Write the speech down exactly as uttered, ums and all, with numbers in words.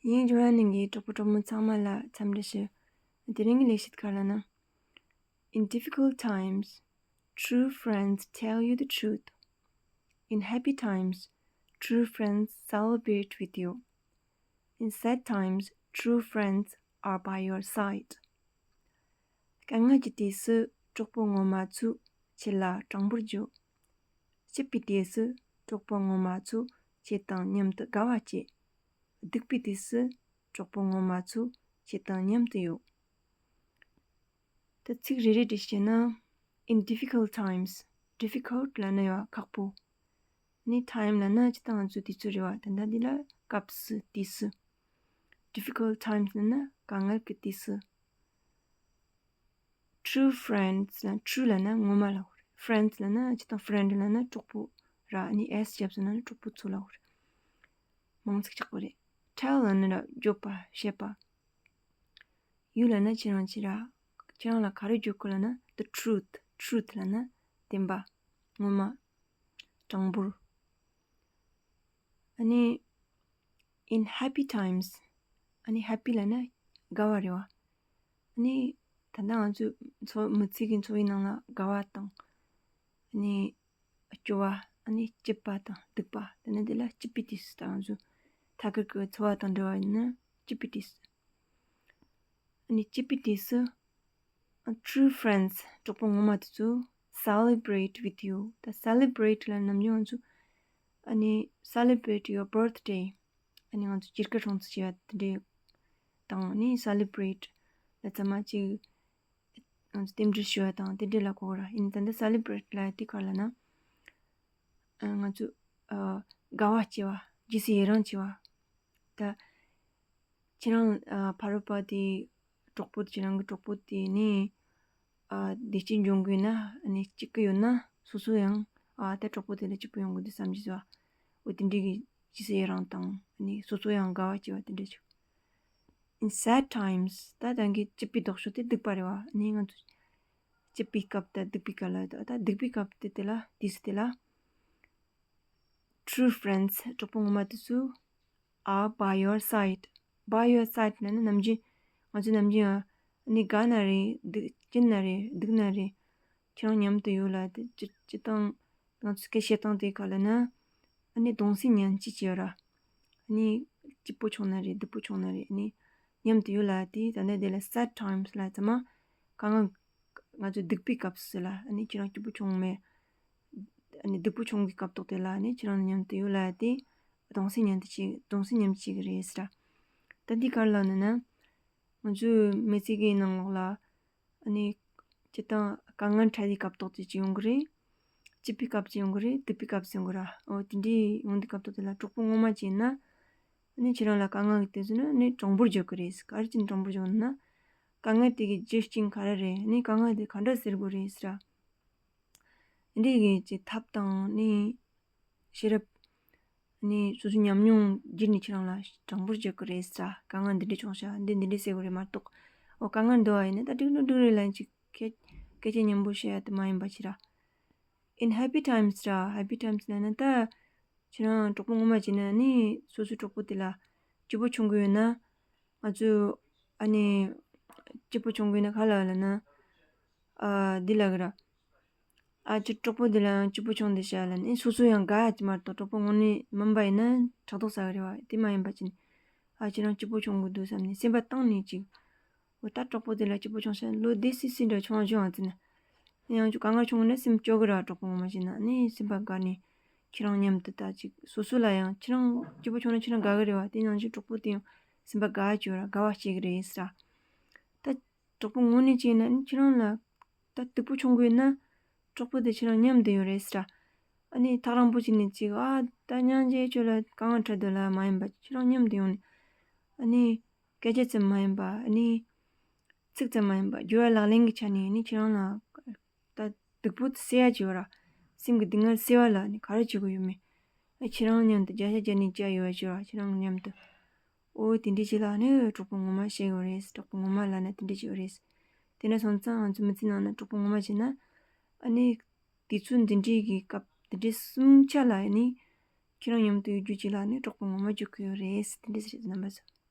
ཡིན། འབྱུང་བ་ནང་གི་གྲོགས་པོ་གྲོགས་མོ་ཚང་མ་ལ་འཚམས་འདྲི་ཞུ། དེ་རིང་གི་ལས་བྱེད་ག་ལ་ན། In difficult times, true friends tell you the truth. In happy times, true friends celebrate with you. In sad times, true friends are by your side. དཀའ་ངལ་གྱི་དུས་སུ་གྲོགས་པོ་ངོ་མ་ཚོས་ཁྱེད་ལ་དྲང་པོར་བརྗོད། སྐྱིད་པའི་དུས་སུ་གྲོགས་པོ་ངོ་མ་ཚོས་ཁྱེད་དང་མཉམ་དུ་དགའ་བ་སྐྱེད། སྡུག་པའི་དུས་སུ་གྲོགས་པོ་ངོ་མ་ཚོས་ཁྱེད་དང་མཉམ་དུ་ཡོད། ད་ཚིག་རེ་རེ་བྲིས་བྱས་ན། In difficult times, difficult ལབ་ན་ཡང་ཁག་པོ། ནི་time ལབ་ན་ཅི་ལྟར་ང་ཚོའི་དུས་ཚོད་རེད་བ། ད་ལྟ་འདི་ལ་སྐབས་སུ་དུས་སུ། Difficult times ལབ་ན་དཀའ་ངལ་གྱི་དུས་སུ། True friends ལབ། True ལབ་ན་ངོ་མ་ལབ་དགོས་རེད། Friends ལབ་ན་ཅི་ལྟར་friend ལབ་ན་གྲོགས་པོ་ར། ནི་S རྒྱབ་སོང་ན་གྲོགས་པོ་ཚོ་ལབ་དགོས་རེད། མང་ཚིག་ཆགས་པ་རེད། Tell ལབ་ན་ར་བརྗོད་པ་བཤད་པ། You ལབ་ན་ཁྱེད་རང་ཅི་ར། ཁྱེད་རང་ལ་ག་རེ་བརྗོད་དགོས་ལབ་ན་the truth. Truth ལབ་ན་བདེན་པ། ངོ་མ། དྲང་པོར། ཨ་ནི་in happy times ཨ་ནི་happy ལབ་ན་དགའ་བ་རེད་བ། ཨ་ནི་ད་ལྟ་ང་ཚོའི་འཚོ་མི་ཚེ་གི་འཚོ་བའི་ནང་ལ་དགའ་བ་དང་། ཨ་ནི་སྐྱོ་བ། ཨ་ནི་སྐྱིད་པ་དང་སྡུག་པ། དེ་ནས་དེ་ལ་སྐྱིད་པའི་དུས་སུ། ད་ང་ཚོ་ཐད་ཀར་གྱི་འཚོ་བ་དང་འབྲེལ་བ་ཡིན་ན་སྐྱིད་པའི་དུས་སུ། ཨ་ནི་སྐྱིད་པའི་དུས་སུ། True friends གྲོགས་པོ་ངོ་མ་དེ་ཚོ་celebrate with you. ད་celebrate ལ་ནམ་རྒྱུན་ང་ཚོ་ཨ་ནི་celebrate your birthday. ཨ་ནི་ང་ཚོ་སྐྱེས་སྐར་སྲུང་བརྩི་བྱས་པ་དེ་འདྲའི་དང་། ཨ་ནི་celebrate ལ་ཚང་མ་གཅིག་ང་ཚོ་རྟེན་འབྲེལ་ཞུ་བ་དང་དེ་འདྲ་ལ་གོ་ར། ཡིན་ད་འདི་celebrate ལ་དེ་ག་ལ་ན། ཨ། ང་ཚོ་ཨ། དགའ་བ་སྐྱེ་བ། རྗེས་སུ་ཡི་རང་བྱེད་པ། ད་ཁྱེད་རང་ཨ། ཕ་རོལ་པ་དེ་གྲོགས་པོ། ཁྱེད་རང་གི་གྲོགས་པོ་དེ་ནི་ཨ། བདེ་སྐྱིད་འབྱུང་གི་ཡོད་ན། ཨ་ནི་སྐྱིད་ཀྱི་ཡོད་ན་སོ་སོ་ཡང་ཨ། ད་གྲོགས་པོ་དེ་ལ་སྐྱིད་པོ་ཡོང་གི་འདུག་བསམ་གྱི་བཟོ། འོ་དེ་འདྲའི་གི་རྗེས་སུ་ཡི་རང་དང་། ཨ་ནི་སོ་སོ་ཡང་དགའ་བ་སྐྱེ་བ་དེ་འདྲ་བྱུང་། In sad times ད་ད་གིན་སྐྱིད་པའི་ལྡོག་ཕྱོགས་དེ་སྡུག་པ་རེད་བ། ཨ་ནི་ང་ཚོ་སྐྱིད་པའི་སྐབས་དང་སྡུག་པའི་སྐབས་ལ། ད་སྡུག་པའི་སྐབས་དེ་དེ་ལ། དུས་སུ་དེ་ལ། True friends གྲོགས་པོ་ངོ་མ་དེ་ཚོ་are by your side. By your side ལབ་ན་ནམ་རྒྱུན། ང་ཚོ་ནམ་རྒྱུན་ཨ་ནི་དགའ་ན་རེད། སྡུག་སྐྱིད་ན་རེད། སྡུག་ན་རེད། ཁྱེད་རང་མཉམ་དུ་ཡོད་ལབ་དེ། སྤྱི་སྤྱི་བཏང་ང་ཚོ་སྐད་བཤད་སྟངས་དེ་ག་ལ་ན། ཨ་ནི་གདུང་སེམས་མཉམ་སྐྱེད་བྱེད་ཡོད་ར། ཨ་ནི་སྐྱིད་པོ་བྱུང་ན་རེད། སྡུག་པོ་བྱུང་ན་རེད། ཨ་ནི་མཉམ་དུ་ཡོད་ལབ་དེ། ད་ནི་དེ་ལ་sad times ལ་ཚང་མ་དཀའ་ངལ། ང་ཚོ་སྡུག་པའི་སྐབས་སུ་ལ། ཨ་ནི་ཁྱེད་རང་སྐྱིད་པོ་བྱུང་མེད། ཨ་ནི་སྡུག་པོ་བྱུང་གི་སྐབས་ཐོག་དེ་ལ་ནི་ཁྱེད་རང་མཉམ་དུ་ཡོད་ལབ་དེ། གདུང་སེམས་མཉམ་དུ་སྐྱེ། གདུང་སེམས་མཉམ་སྐྱེ་གི་རེད་ཟེར། ད་འདི་ག་རེ་ལབ་ན་ན། ང་ཚོའི་མི་ཚེ་གི་ནང་ལོགས་ལ་ཨ་ནི་སྤྱི་བཏང་དཀའ་ངལ་འཕྲད་དུས་སྐབས་ཐོག་ཅིག་ཅིག་ཡོང་གི་རེད། སྐྱིད་པའི་སྐབས་ཅིག་ཡོང་གི་རེད། སྡུག་པའི་སྐབས་སུ་ཡོང་གི་ར། འོ་དེ་འདྲའི་ཡོང་དུས་སྐབས་ཐོག་དེ་ལ་གྲོགས་པོ་ངོ་མ་ཅིག་ཡིན་ན། ཨ་ནི་ཁྱེད་རང་ལ་དཀའ་ངལ་གྱི་དུས་སུ་ནི་ནི་དྲང་པོར་བརྗོད་ཀྱི་རེད། ག་རེ་བྱས་ནས་དྲང་པོར་བརྗོད་ན། དཀའ་ངལ་དེ་གི་རྒྱུ་རྐྱེན་ག་རེ་རེད། ནི་དཀའ་ངལ་དེ་ག་འདྲ་སེལ་དགོས་རེད་ཟེར་ར། འདི་གི་ཅིག་ཐབས་དང་ནི་ཤེས་རབ། ནི་སོ་སོའི་ཉམས་མྱོང་བརྒྱུད་ནས་ཁྱེད་རང་ལ་དྲང་པོར་བརྗོད་ཀྱི་རེད་ཟེར་ར། དཀའ་ངལ་འདི་འདྲ་བྱུང་ཤག་འདི་འདི་འདྲ་སེལ་དགོས་རེད་མ་གཏོགས། འོ་དཀའ་ངལ་འདུག་བ་ཡིན་ན་ད་འགྲིག་ནོ་འགྲིག་རེད་ལབ་ཅིག་སྐད་སྐད་ཆ་སྙན་པོ་བཤད་ཡ་དེ་མ་ཡིན་པ་ཅིག་ར། In happy times ར། Happy times ལབ་ན་ད། ཁྱེད་རང་གྲོགས་པོ་ངོ་མ་བྱས་ན་ནི་སོ་སོའི་གྲོགས་པོ་དེ་ལ་སྐྱིད་པོ་བྱུང་གི་ཡོད་ན། ང་ཚོས་ཨ་ནི་སྐྱིད་པོ་བྱུང་གི་ཡོད་ན་ག་ལ་ལབ་ན། ཨ་འདི་ལབ་གི་ར། ཨ་ཁྱེད་གྲོགས་པོ་འདི་ལ་ཡང་སྐྱིད་པོ་བྱུང་འདི་ཤག་ལབ་ནི་སོ་སོ་ཡང་དགའ་ཡ་ཅིག་མ་གཏོགས། གྲོགས་པོ་དངོས་གནས་མིན་པ་ཡིན་ན་ཕྲག་དོག་ཟ་གི་རེད་བ། དེ་མ་ཡིན་པ་ཅིག་ནི། ཨ་ཁྱེད་རང་སྐྱིད་པོ་བྱུང་གི་འདུག་བསམ་ནས་སེམས་པ་བཏང་ནས་ཅིག་འོ་ད་གྲོགས་པོ་དེ་ལ་སྐྱིད་པོ་བྱུང་ཤག་ལོ་དེ་སི་སི་འདྲ་བྱུང་བ་བྱུང་བ་ཟེར་ན། ཡང་ཅིག་དཀའ་ངལ་བྱུང་ན་སེམས་སྐྱོ་གི་ར། གྲོགས་པོ་ངོ་མ་བྱས་ན་ནི་སེམས་པ་དགའ་ནས་ཁྱེད་རང་མཉམ་དུ་ད་ཅིག་སོ་སོ་ལ་ཡང་ཁྱེད་རང་སྐྱིད་པོ་བྱུང་ན་ཁྱེད་རང་དགའ་གི་རེད་བ། དེ་ནང་བཞིན་གྲོགས་པོ་དེ་ཡང་སེམས་པ་དགའ་བ་སྐྱེ་ར། དགའ་བ་སྐྱེ་གི་རེད་ཟེར་ར། ད་གྲོགས་པོ་དངོས་གནས་ཅིག་ཡིན་ན་ནི་ཁྱེད་རང་ལ་ད་སྡུག་པོ་བྱུང་གི་ཡོད་ན་གྲོགས་པོ་དེ་ཁྱེད་རང་མཉམ་དུ་ཡོད་རེད་ཟེར་ར། ཨ་ནི་ཐག་རིང་པོ་ཅིག་ནས་ཅིག་ཨ་ད་སྙིང་རྗེ་ཁྱོད་ལ་དཀའ་ངལ་འཕྲད་འདུག་ལབ་མ་ཡིན་པ་ཁྱེད་རང་མཉམ་དུ་ཡོང་ནས་ཨ་ནི་སྐད་ཆ་ཙམ་མ་ཡིན་པ། ཨ་ནི་ཚིག་ཙམ་མ་ཡིན་པ། སྦྱོར་བ་ལག་ལེན་གྱི་ཆ་ནས་ཨ་ནི་ཁྱེད་རང་ལ་ད་སྡུག་པོ་དེ་སེལ་ཡ་བྱེད་པ་ར། སེམས་ཀྱི་སྡུག་བསྔལ་སེལ་བ་ལ་ཨ་ནི་ག་རེ་བྱེད་དགོས་ཡོད་མེད། ཨ་ཁྱེད་རང་མཉམ་དུ་བརྒྱ་ཆ་བརྒྱ་ནས་བརྒྱ་ཡོད་པ་བྱེད་པ། ཁྱེད་རང་མཉམ་དུ། ཨོ་དེ་འདྲ་བྱེད་ལ་ནི་གྲོགས་པོ་ངོ་མ་བཤད་ཡོད་རེད། གྲོགས་པོ་ངོ་མ་ལ་ནི་དེ་འདྲ་བྱེད་ཡོད་རེད། དེ་ནས་སོང་ཙང་ང་ཚོ་མི་ཚེ་ནང་ན་གྲོགས་པོ་ངོ་མ་བྱེད་ན། ཨ་ནི་དུས་ཚོད་འདི་འདྲའི་གི་སྐབས་འདི་འདྲའི་སུམ་ཆ་ལ་ཨ་ནི་ཁྱེད་རང་མཉམ་དུ་ཡོད་རྒྱུ་ཅིག་ལ་ནི་གྲོགས་པོ་ངོ་མ་བྱེད་དགོས་ཡོད་རེད། དེ་འདྲ་ཟེར་རྣམ་པ་ཚོ།